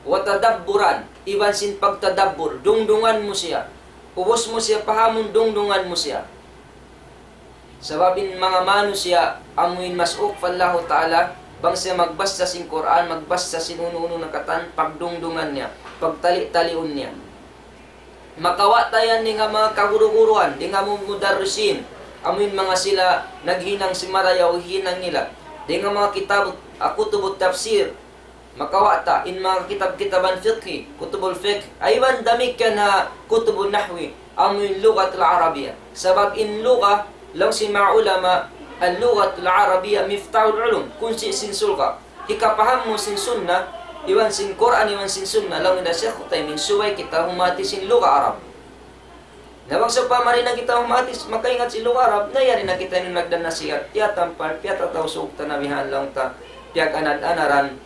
وتدبرا, iban sin pagtadabbur, dungdungan mu siya. Ubus mu siya pahamun, dungdungan mu siya. Sabab in manga manusiya', amu in masuuk pa Allahu Ta'ala, bang siya magbasa sin Qur'an, magbasa sin unu-unu na katan, pagdungdungan niya, pagtali-taliun niya. Makawa' ta yan dayn ha manga kaguru-guruan, dayn ha manga mudarrisin, amu in manga sila naghinang sin marayaw hinang nila. Dayn ha manga kitab, ah, kutubut tafsir, makawa' ta in manga kitab-kitaban fiqhi, kutubul fiqh, iban damikkiyan ha kutubun nahwi, amu in lughatul Arabiya. Sabab in lugha, laung sin manga ulama, اللغة العربية مفتاح العلوم, kunsi' sin surga'. Hikapaham mu sin sunna, iban sin Qur'an, iban sin sunna, laung hi Shaykh Uthaymin, subay kita humati sin lugha Arab. Na bang sawpama di' na kita humati, makaingat sin lugha Arab, na yari na kita in nagdanasihat, piyatampal, piyatatausug ta na bihan laung ta, piyag-anad-anaran,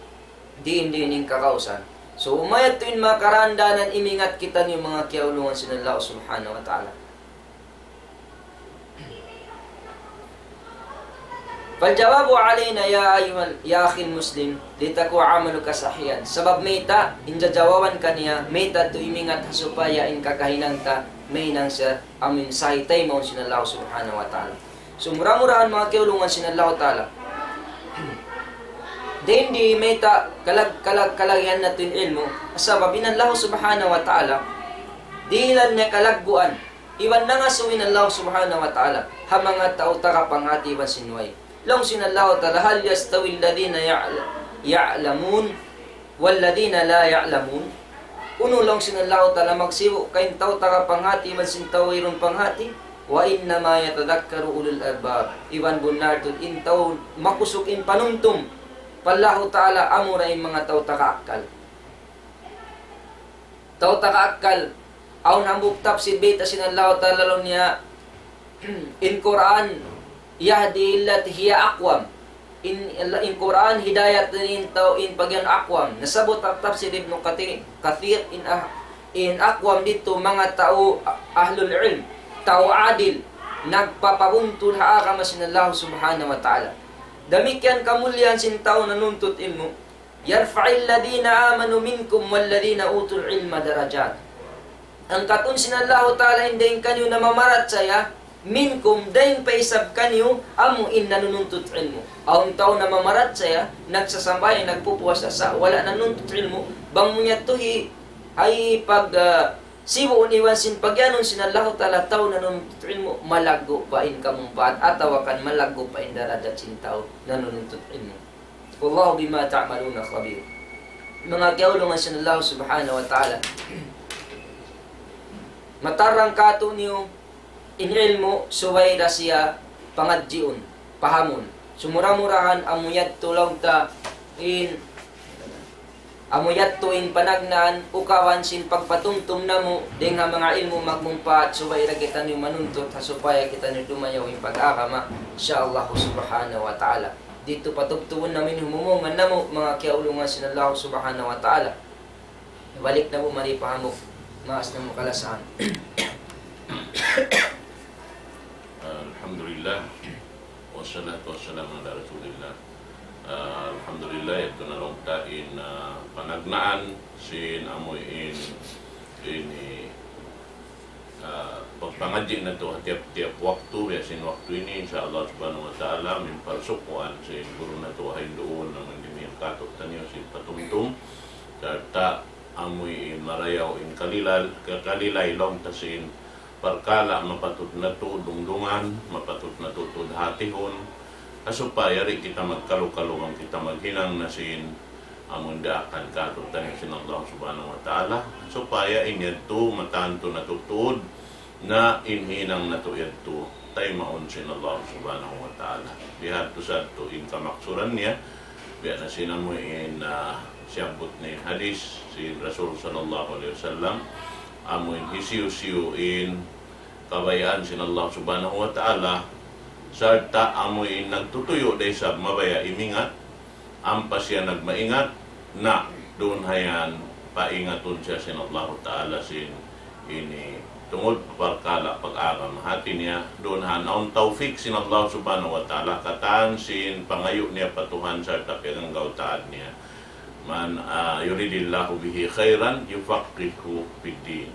diin-diin in kakausan. So, umayat tu in makarandanan, imingat kitaniyu manga kiyaulungan sin Allah Subhanahu wa Ta'ala. فالجواب علينا يا أيها ال-، يا أخي المسلم لتكون عملك صحيحا. Sabab mayta', in jajawaban kaniya, mayta' tu imingat ha supaya in kakahinang ta, mahinang siya, amu in sahih taymaun sin Allah Subhanahu wa Ta'ala. So, mura-murahan manga kiyaulungan sin Allah Ta'ala. Dayn di mayta' kalag-, kalag-, kalagihan natu' in ilmu'. Sabab in Allah Subhanahu wa Ta'ala, dihilan niya kalagguan. Iban nangasubu in Allah Subhanahu wa Ta'ala ha manga tau taga panghati iban sin way. Laung sin Allah Ta'ala, هل يستوي الذين يعل-، يعلمون والذين لا يعلمون؟ Unu laung sin Allah Ta'ala, magsibu' ka in tau taga panghati iban sin tau wayruun panghati? وإنما يتذكر أولو الألباب. Iban bunnal tuud in tau makusug in panumtum pa Allah Ta'ala, amura in manga tau taga akkal. Tau taga akkal, awn hambuuk tafsir bayta' sin Allah Ta'ala laung niya, in Qur'an, يهدي للتي هي أقوم. In, in Qur'an, hidayat in tau, in pag'iyanun aqwam. Nasabbut ha tafsir Ibnu Kathir, Kathir in ah-, in aqwam didtu manga tau ahlul ilm, tau adil, nagpapabuntul ha agama sin Allah Subhanahu wa Ta'ala. Damikkiyan kamulian sin tau nanuntut ilmu'. يرفع الذين آمنوا منكم والذين أوتوا العلم درجات. Angkatun sin Allahu Ta'ala in dayn kaniyu namamarachaya, minkum, dayn pa isab kaniyu, amu in nanununtut ilmu'. Awn tau namamarachaya, nagsasambahayang, nagpupuasa, sa' wala' nanuntut ilmu', bang mu yadtu hi-, hay pag, ah, sibuun iban sin pag'iyanun sin Allahu Ta'ala tau nanununtut ilmu', malaggu' pa in kamumpaat, atawa kan malaggu' pa in darajat sin tau nanununtut ilmu'. والله بما تعملون خبير. Manga kiyaulungan sin Allah Subhanahu wa Ta'ala. Matarrang kātu'niyu in ilmu' subay da siya pangadjiun, pahamun. Sumura-murahan amu yadtu laung ta in, amu yadtu in panagnaan, ukaban sin pagpatumtum namu', dayn ha manga ilmu' magmumpaat, subay da kitaniyu manuntut, ha supaya kitaniyu dumayaw in pag-agama, insya Allah Subhanahu wa Ta'ala. Didtu patubtubun namu' in humumungan namu', manga kiyaulungan sin Allah Subhanahu wa Ta'ala. Balik namu' mari pa hambuuk maas namu' kalasahan. Alhamdulillah. Wassalatu wassalamu ala rasulillah. Ah, alhamdulillah, yadtu na laung ta in, ah, panagnaan sin amu in, ini, ah, pagpangadji' natu' ha tiyap-tiyap waktu, biya' sin waktu ini, insya Allah subhanahu wa ta'ala, amu in parsukuan sin guru natu' ha hinduun, amu in dimihil kātu'niyu sin patumtum, sarta' amu in marayaw in kalilal, ka-, kalilay laung ta sin parkala' mapatut natu' dungdungan, mapatut natu' tuud hatihun, ha supaya di' kita magkalu-kalu bang kita maghinang na sin amun daakan kātu'niyu sin Allah Subhanahu wa Ta'ala, ha supaya in yadtu matantu natu' tuud na in hinang natu' yadtu taymaun sin Allah Subhanahu wa Ta'ala. Bihadtu sadtu in kamaksuran niya, biya' na sin amu in, ah, siyabbut niya hadis sin Rasul sallallahu alayhi wasallam, amu in hisiyu-siyu in kabayaan sin Allah Subhanahu wa Ta'ala, sarta' amu in nagtutuyu' da isab mabaya' imingat, ampa siya nagmaingat, na duun ha yan paingatun siya sin Allah Ta'ala sin ini tungud pa parkala' pag-agama. Hati niya, duun ha yan awn tawfik sin Allah Subhanahu wa Ta'ala, katan sin pangayu' niya pa Tuhan sarta' piyaganggaw-taan niya. من، ah, يرد الله به خيرا يفقهه في الدين.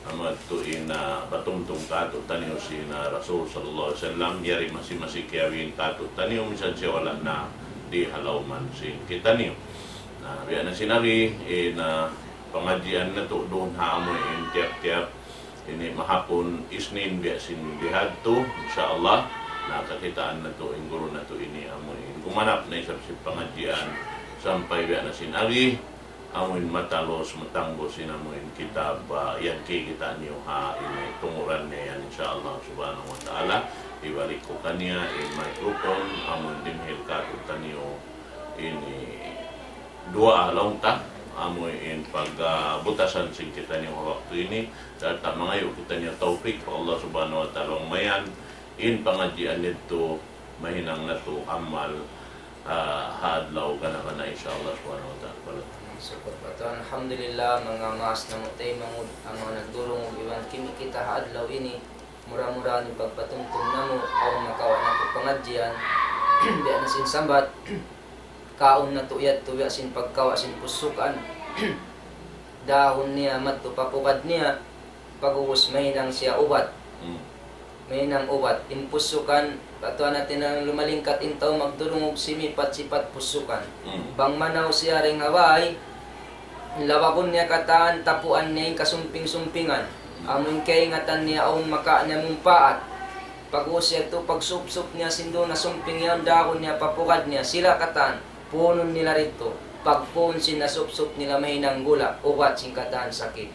Amu yadtu in, ah, patumtum kātu'niyu sin, ah, Rasul sallallahu alayhi wasallam, yari masi-masi kiyawin kātu'niyu, minsan siya wala' na di ha lawman sin kitaniyu. Na, biya' na sin ari, in, ah, pangadjian natu' duun ha amu in tiyap-tiyap ini mahapun Isnin biya' sin bihadtu, insya Allah, na kakitaan natu' in guru natu' ini amu in gumanap na isab sin pangadjian sampay biya' na sin ari, amu in matalus, matangbus in amu in kitab, ah, yan kikita' niyu ha ini tunguran niya yan, insya Allah subhanahu wa ta'ala. Hibalik ku kaniya in microphone, amu in dimihil kātu'niyu ini duwaa laung ta, amu in pag, ah, butasan sin kitaniyu ha waktu ini, sarta' mangayu' kitaniyu tawfik pa Allah Subhanahu wa Ta'ala, bang mayan in pangadjian yadtu mahinang natu' amal, ah, ha adlaw gana-gana, insya Allah Subhanahu wa Ta'ala. Sukul pa Tuhan. Alhamdulillah, manga maas namu' taymanghud, amu in nagdurungug iban kimita' kita ha adlaw ini. Mura-murahan in pagpatumtum namu', awn makawa' natu' pangadjian. Biya' na sin sambat, kaun natu' yadtu biya' sin pagkawa' sin pusukan. Dahun niya madtu pa pugad niya, pag'ubus mahinang siya ubat. Hmm. Mahinang ubat. In pusukan, katuan natin na lumalingkat in tau magdurungug, simipat-sipat pusukan. Hmm. Bang manaw siya dayn ha bay, lawagun niya katan, tapuan niya in kasumping-sumpingan. Amu in kaingatan niya awn makawa' niya mumpaat. Pag'ubus yadtu, pagsupsup niya sin duun na sumping yaun, dahun niya pa pugad niya, sila katan, puunun nila didtu. Pagpuun sin nasupsup nila mahinang gula', ubat sin katan sakit.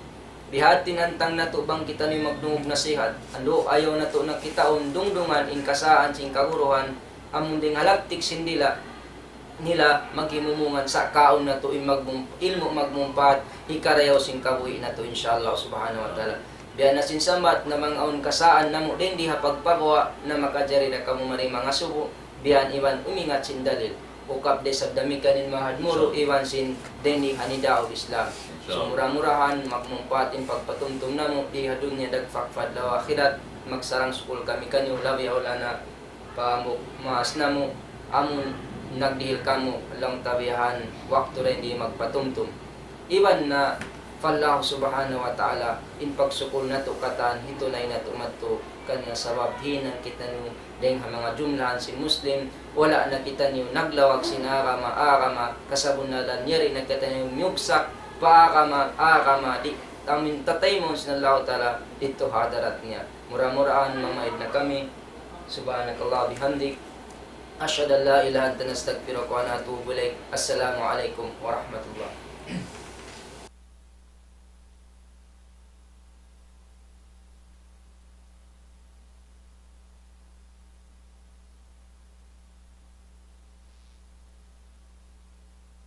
Bihadtu in hantang natu' bang kitaniyu magdungug nasihat. Andu', ayaw natu' na kitaun dungdungan in kasaan sin kaguruhan, amun dayn ha laptik sin dila' nila maghimumungan sa' kaun natu' in magmum-, ilmu' magmumpaat, hikarayaw sin kabuhi' natu', insya Allah subhanahu wa ta'ala. Biya' na sin sambat na bang awn kasaan namu' dayn di ha pagpaguwa' na makajari da kamu mari mangasubu, biya' iban umingat sin dalil. Ukab da isab damikkiyan in Mahad Muru iban sin dayn di ha Nidaul Islam. So, mura-murahan magmumpaat in pagpatumtum namu' di ha dunya dagpak pa adlaw akhirat. Magsarang-sukul kami kaniyu, labi awla na pa hambuuk maas namu', amun nagdihil kamu laung ta biya' ha yan waktu dayn di magpatumtum. Iban na pa Allah subhanahu wa ta'ala, in pagsukul natu' katan, hitunay natu' madtu kaniya, sabab hinang kitaniyu dayn ha manga jumlahan sin Muslim, wala' na kitaniyu naglawag sin agama, agama, kasabunnalan yari na kitaniyu miyugsak pa agama, agama, di' amin tataymaun sin Allahu Ta'ala didtu ha hadarat niya. Mura-murahan mamaid na kami. سبحانك اللهم وبحمدك. أشهد أن لا إله إلا أنت، نستغفرك ونتوب إليك. السلام عليكم ورحمة الله.